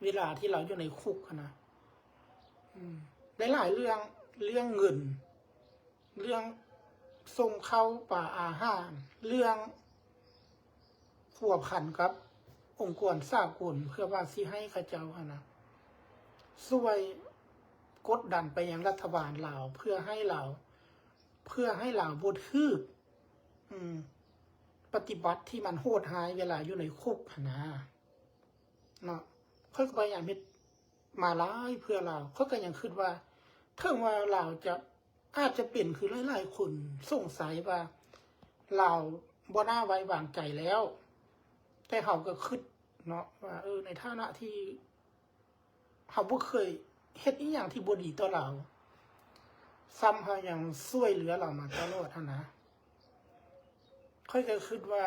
ເວລາທີ່ລາວຢູ່ໃນຄຸກຫັ້ນນະ ອືມ ຫຼາຍໆເລື່ອງ ເລື່ອງເງິນ ເລື່ອງສົ່ງເຂົ້າປາອາຫານ ເລື່ອງພົວພັນກັບອົງກອນສາກົນ ເພື່ອວ່າຊິໃຫ້ເຂົາເຈົ້າຫັ້ນນະ ຊ່ວຍກົດດັນໄປຍັງລັດຖະບານລາວ ເພື່ອໃຫ້ລາວ ເພື່ອໃຫ້ລາວບໍ່ຖືກ ອືມ ປະຕິບັດທີ່ມັນໂຫດຮ້າຍເວລາຢູ່ໃນຄຸກຫັ້ນນະ ເນາະ. ຂ້ອຍກໍພະຍາຍາມເຮັດມາຫຼາຍເພື່ອລາວ. ຂ້ອຍກໍຍັງຄິດວ່າ ເຖິງວ່າລາວຈະ ອາດຈະເປັນຄືຫຼາຍໆຄົນສົງໄສວ່າລາວບໍ່ໜ້າໄວ້ວາງໃຈແລ້ວ, ແຕ່ເຮົາກໍຄິດເນາະວ່າ ເອີ ໃນຖານະທີ່ ເຮົາບໍ່ເຄີຍເຮັດອີ່ຫຍັງທີ່ບໍ່ດີຕໍ່ລາວ ຊ້ຳເຮົາຍັງຊ່ວຍເຫຼືອລາວມາຕະຫຼອດຫັ້ນນະ. ຂ້ອຍກໍຄິດວ່າ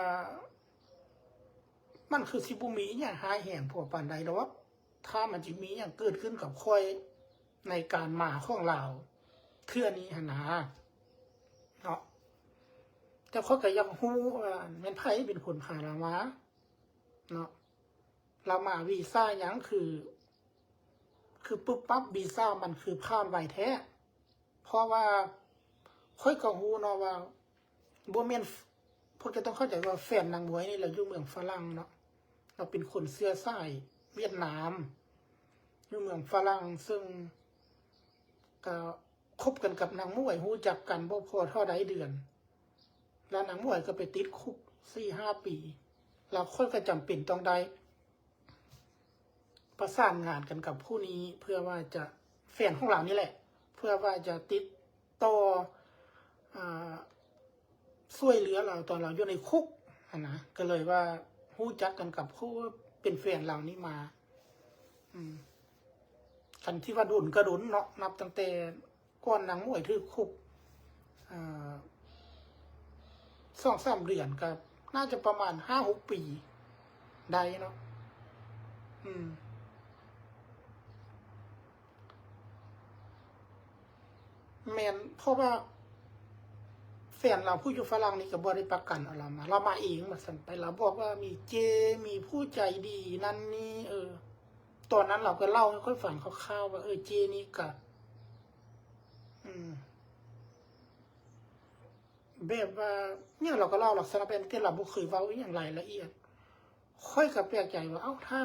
ມັນຄືຊິບໍ່ມີອີ່ຫຍັງຮ້າຍແຮງພໍປານໃດດອກ ຖ້າມັນຈະມີຫຍັງເກີດຂຶ້ນກັບຂ້ອຍໃນການມາຂອງລາວເທື່ອນີ້ຫັ້ນນະ ເນາະ. ແຕ່ຂ້ອຍກໍຢາກຮູ້ວ່າແມ່ນໃຜເປັນຄົນພາລາວມາເນາະ. ລາວມາວີຊາຫຍັງ ຄື ຄືປຶບປັບ ວີຊາມັນຄືຜ່ານໄວແທ້. ເພາະວ່າຂ້ອຍກໍຮູ້ເນາະວ່າ ບໍ່ແມ່ນ ພວກເຈົ້າຕ້ອງເຂົ້າໃຈວ່າແຟນນາງໝວຍນີ້ລາວຢູ່ເມືອງຝຣັ່ງເນາະ, ລາວເປັນຄົນເຊື້ອສາຍຫວຽດນາມ ຢູ່ເມືອງຝຣັ່ງ, ເຊິ່ງກໍ ຄົບກັນກັບນາງໝວຍ ຮູ້ຈັກກັນບໍ່ພໍເທົ່າໃດເດືອນ ແລ້ວນາງໝວຍກໍໄປຕິດຄຸກສີ່ຫ້າປີ ແລ້ວຂ້ອຍກໍຈຳເປັນຕ້ອງໄດ້ປະສານງານກັນກັບຜູ້ນີ້ ເພື່ອວ່າຈະ ແຟນຂອງລາວນີ້ແຫຼະ ເພື່ອວ່າຈະຕິດຕໍ່ ອາ ຊ່ວຍເຫຼືອລາວຕອນລາວຢູ່ໃນຄຸກຫັ້ນນະ. ກໍເລີຍວ່າຮູ້ຈັກກັນກັບຜູ້ເປັນແຟນລາວນີ້ມາ ອືມ ຄັນທີ່ວ່າດົນກໍດົນເນາະ ນັບຕັ້ງແຕ່ກ່ອນນາງໝວຍຖືກຄຸກ ອາ ສອງສາມເດືອນ ກໍໜ້າຈະປະມານຫ້າຫົກປີໄດ້ເນາະ. ອືມ ແມ່ນ ເພາະວ່າແຟນລາວຜູ້ຢູ່ຝຣັ່ງນີ້ກໍບໍ່ໄດ້ປະກັນເອົາລາວມາ, ລາວມາເອງວ່າຊັ້ນໄປ. ລາວບອກວ່າມີເຈ ມີຜູ້ໃຈດີນັ້ນນີ້ ເອີ ຕອນນັ້ນລາວກໍເລົ່າໃຫ້ຂ້ອຍຟັງຄ່າວໆວ່າ ເອີ ເຈນີ້ກະ ອືມ ແບບວ່າ ຫຍັງລາວກໍເລົ່າລັກສະນະແບບທີ່ລາວບໍ່ເຄີຍເວົ້າອີ່ຫຍັງລາຍລະອຽດ. ຂ້ອຍກໍແປກໃຈວ່າ ເອົ້າ ຖ້າ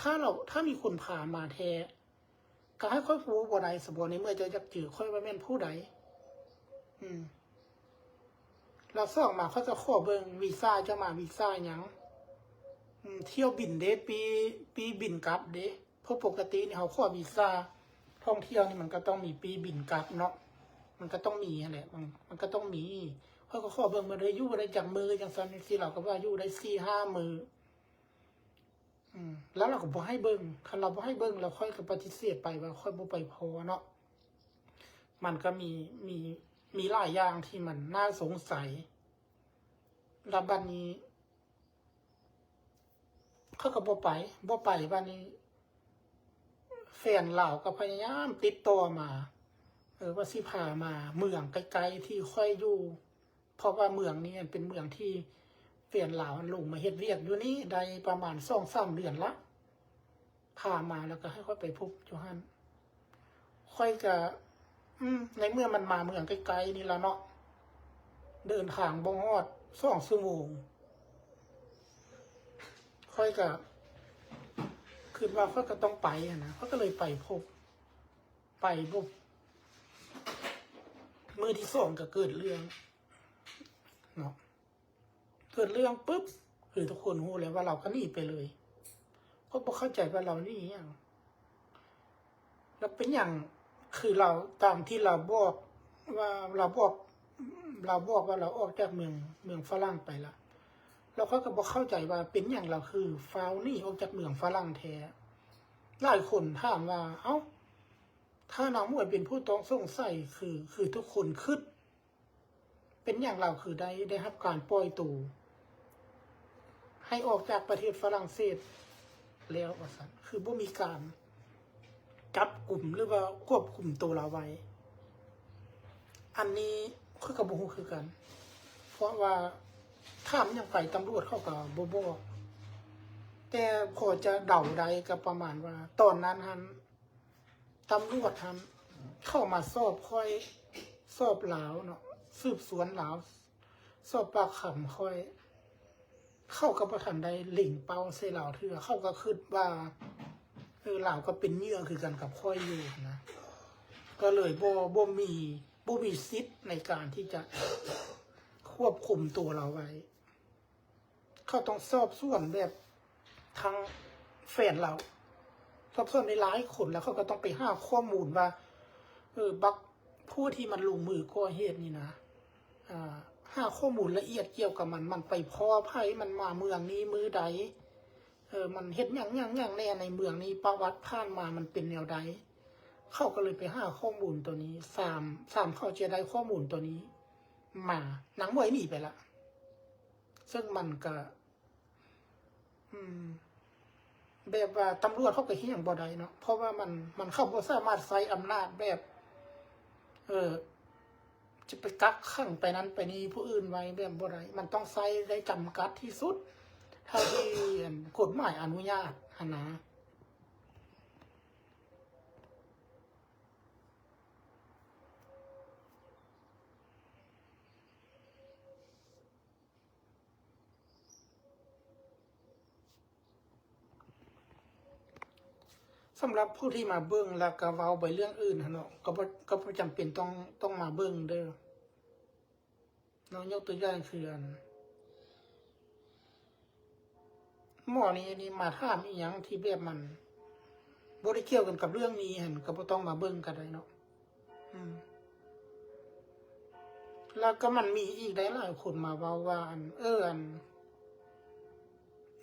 ຖ້າລາວ ຖ້າມີຄົນພາມາແທ້ ກໍໃຫ້ຂ້ອຍຮູ້ບໍ່ໄດ້ສະບໍ ໃນເມື່ອເຈົ້າຢາກເຈີຂ້ອຍວ່າແມ່ນຜູ້ໃດ? ອືມ ແລ້ວສອງມາ ຂ້ອຍກໍຂໍເບິ່ງວີຊາເຈົ້າມາ ວີຊາຫຍັງ? ອືມ ຖ້ຽວບິນເດ້ ປີ້ ປີ້ບິນກັບເດ້? ເພາະປົກກະຕິນີ້ເຮົາຂໍວີຊາທ່ອງທ່ຽວນີ້ ມັນກໍຕ້ອງມີປີ້ບິນກັບເນາະ, ມັນກໍຕ້ອງມີຫັ້ນແຫຼະ ມັນ ມັນກໍຕ້ອງມີ. ຂ້ອຍກໍຂໍເບິ່ງ ມັນໄດ້ຢູ່ໄດ້ຈັກມື້ຈັ່ງຊັ້ນຈັ່ງຊີ້ ລາວກໍວ່າຢູ່ໄດ້ສີ່ຫ້າມື້. ອືມ ແລ້ວລາວກໍບໍ່ໃຫ້ເບິ່ງ, ຄັນລາວບໍ່ໃຫ້ເບິ່ງ ແລ້ວຂ້ອຍກໍປະຕິເສດໄປວ່າຂ້ອຍບໍ່ໄປພໍເນາະ. ມັນກໍມີ ມີ ມີຫຼາຍຢ່າງທີ່ມັນໜ້າສົງໄສ. ແລ້ວບັດນີ້ ເຂົາກໍບໍ່ໄປ ບໍ່ໄປ. ບັດນີ້ແຟນລາວກໍພະຍາຍາມຕິດຕໍ່ມາ ເອີ ວ່າຊິພາມາເມືອງໃກ້ໆທີ່ຂ້ອຍຢູ່ ເພາະວ່າເມືອງນີ້ເປັນເມືອງທີ່ແຟນລາວລົງມາເຮັດວຽກຢູ່ນີ້ໄດ້ປະມານສອງສາມເດືອນລະ. ພາມາແລ້ວກໍໃຫ້ຂ້ອຍໄປພົບຢູ່ຫັ້ນ. ຂ້ອຍກະ ອືມ ໃນເມື່ອມັນມາເມືອງໃກ້ໆນີ້ລະເນາະ ເດີນທາງບໍ່ຮອດສອງຊົ່ວໂມງ ຂ້ອຍກະຄິດວ່າຂ້ອຍກໍຕ້ອງໄປຫັ້ນນະ. ຂ້ອຍກໍເລີຍໄປພົບ ໄປບຸບ ມື້ທີສອງກໍເກີດເລື່ອງເນາະ. ເກີດເລື່ອງປຶບ ຄືທຸກຄົນຮູ້ແລ້ວວ່າລາວກໍໜີໄປເລີຍ. ຂ້ອຍບໍ່ເຂົ້າໃຈວ່າລາວໜີຫຍັງ ລາວເປັນຫຍັງ ຄືລາວ ຕາມທີ່ລາວບອກວ່າ ລາວບອກ ລາວບອກວ່າລາວອອກຈາກເມືອງ ເມືອງຝຣັ່ງໄປລະ. ແລ້ວຂ້ອຍກໍບໍ່ເຂົ້າໃຈວ່າເປັນຫຍັງລາວຄືຟ້າວໜີອອກຈາກເມືອງຝຣັ່ງແທ້. ຫຼາຍຄົນຖາມວ່າ ເອົ້າ ຖ້ານາງໝວຍເປັນຜູ້ຕ້ອງສົງໄສ ຄື ຄືທຸກຄົນຄິດ ເປັນຫຍັງລາວຄືໄດ້ ໄດ້ຮັບການປ່ອຍໂຕ ໃຫ້ອອກຈາກປະເທດຝຣັ່ງເສດແລ້ວວ່າຊັ້ນ ຄືບໍ່ມີການຈັບກຸມ ຫຼືວ່າຄວບຄຸມໂຕລາວໄວ້? ອັນນີ້ຂ້ອຍກໍບໍ່ຮູ້ຄືກັນ ເພາະວ່າຖາມຫຍັງໄປ ຕຳຫຼວດເຂົາກໍບໍ່ບອກ. ແຕ່ພໍຈະເດົາໄດ້ກໍປະມານວ່າ ຕອນນັ້ນຫັ້ນ ຕຳຫຼວດຫັ້ນເຂົ້າມາສອບຂ້ອຍ ສອບລາວເນາະ ສືບສວນລາວ ສອບປາກຄຳຂ້ອຍ ເຂົາກໍບໍ່ທັນໄດ້ເລັງເປົ້າໃສ່ລາວເທື່ອ ເຂົາກໍຄິດວ່າ ເອີ ລາວກໍເປັນເຫຍື່ອຄືກັນກັບຂ້ອຍຢູ່ນະ ກໍເລີຍບໍ່ ບໍ່ມີ ບໍ່ມີສິດໃນການທີ່ຈະຄວບຄຸມຕົວລາວໄວ້. ເຂົາຕ້ອງສອບສວນແບບທັງແຟນລາວ ສອບສວນຫຼາຍໆຄົນ ແລ້ວເຂົາກໍຕ້ອງໄປຫາຂໍ້ມູນວ່າ ເອີ ບັກຜູ້ທີ່ມັນລົງມືກໍ່ເຫດນີ້ນະ ອ່າ ຫາຂໍ້ມູນລະອຽດກ່ຽວກັບມັນ ມັນໄປພໍ້ໃຜ ມັນມາເມືອງນີ້ມື້ໃດ ເອີ ມັນເຮັດຫຍັງຫຍັງຫຍັງແດ່ໃນເມືອງນີ້ ປະຫວັດຜ່ານມາມັນເປັນແນວໃດ. ເຂົາກໍເລີຍໄປຫາຂໍ້ມູນໂຕນີ້ ສາມ ສາມເຂົາຈະໄດ້ຂໍ້ມູນໂຕນີ້ມາ ນາງໝວຍໜີໄປລະ. ເຊິ່ງມັນກະ ອືມ ແບບວ່າຕຳຫຼວດເຂົາກໍເຮັດຫຍັງບໍ່ໄດ້ເນາະ ເພາະວ່າມັນ ມັນ ເຂົາບໍ່ສາມາດໃຊ້ອຳນາດແບບ ເອີ ຈະໄປກັກຂັງໄປນັ້ນໄປນີ້ຜູ້ອື່ນໄວ້ແບບບໍ່ໄດ້ ມັນຕ້ອງໃຊ້ໄດ້ຈຳກັດທີ່ສຸດ ເທົ່າທີ່ ອັນ ກົດໝາຍອະນຸຍາດຫັ້ນນະ. ສຳລັບຜູ້ທີ່ມາເບິ່ງ ແລ້ວກໍເວົ້າໄປເລື່ອງອື່ນຫັ້ນເນາະ ກໍບໍ່ ກໍບໍ່ຈຳເປັນຕ້ອງ ຕ້ອງມາເບິ່ງເດີ້ເນາະ. ຍົກຕົວຢ່າງຄື ອັນ ໝໍນີ້ ອັນນີ້ມາຖາມອີ່ຫຍັງທີ່ແບບມັນບໍ່ໄດ້ກ່ຽວກັນກັບເລື່ອງນີ້ຫັ້ນ ກໍບໍ່ຕ້ອງມາເບິ່ງກໍໄດ້ເນາະ. ອືມ ແລ້ວກໍມັນມີອີກໄດ໋ ຫຼາຍຄົນມາເວົ້າວ່າ ອັນ ເອີ ອັນ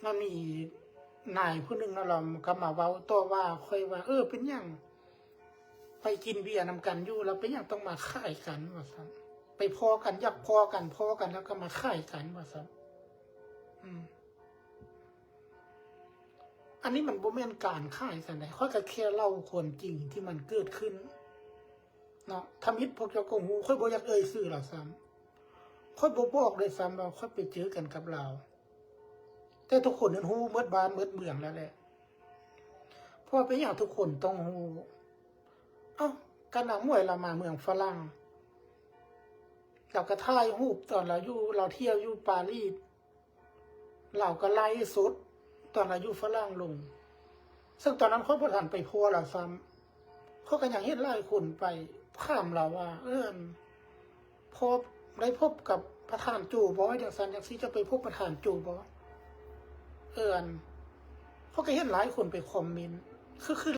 ມັນມີນາຍຜູ້ໜຶ່ງເນາະ ລາວກໍມາເວົ້າຕໍ່ວ່າຂ້ອຍວ່າ ເອີ ເປັນຫຍັງໄປກິນເບຍນຳກັນຢູ່ ແລ້ວເປັນຫຍັງຕ້ອງມາຂາຍກັນວ່າຊັ້ນ ໄປພໍ້ກັນ ຢາກພໍ້ກັນ ພໍ້ກັນແລ້ວກໍມາຂາຍກັນວ່າຊັ້ນ. ອືມ ອັນນີ້ມັນບໍ່ແມ່ນການຂາຍສັນໃດ ຂ້ອຍກໍແຄ່ເລົ່າຄວາມຈິງທີ່ມັນເກີດຂຶ້ນເນາະ. ທຳອິດພວກເຈົ້າກໍຮູ້ ຂ້ອຍບໍ່ຢາກເອີ່ຍຊື່ລາວຊ້ຳ ຂ້ອຍບໍ່ບອກດ້ວຍຊ້ຳວ່າຂ້ອຍໄປເຈີກັນກັບລາວ ແຕ່ທຸກຄົນນັ້ນຮູ້ໝົດບ້ານໝົດເມືອງແລ້ວແຫຼະ. ເພາະວ່າເປັນຫຍັງທຸກຄົນຕ້ອງຮູ້? ເອົ້າ ກະນາງໝວຍລາວມາເມືອງຝຣັ່ງ ລາວກໍຖ່າຍຮູບຕອນລາວຢູ່ ລາວທ່ຽວຢູ່ປາຣີ ລາວກໍໄລຟ໌ສົດຕອນລາວຢູ່ຝຣັ່ງລົງ ເຊິ່ງຕອນນັ້ນຂ້ອຍບໍ່ທັນໄປພົວລາວຊ້ຳ ຂ້ອຍກໍຍັງເຫັນຫຼາຍຄົນໄປຖາມລາວວ່າ ເອີ ອັນ ພໍໄດ້ພົບກັບປະທານໂຈບໍ່ ຈັ່ງຊັ້ນຈັ່ງຊີ້ ເຈົ້າໄປພົບປະທານໂຈບໍ່? ເອີ ອັນ ຂ້ອຍກໍເຫັນຫຼາຍຄົນໄປຄອມເມັນ ຄື ຄື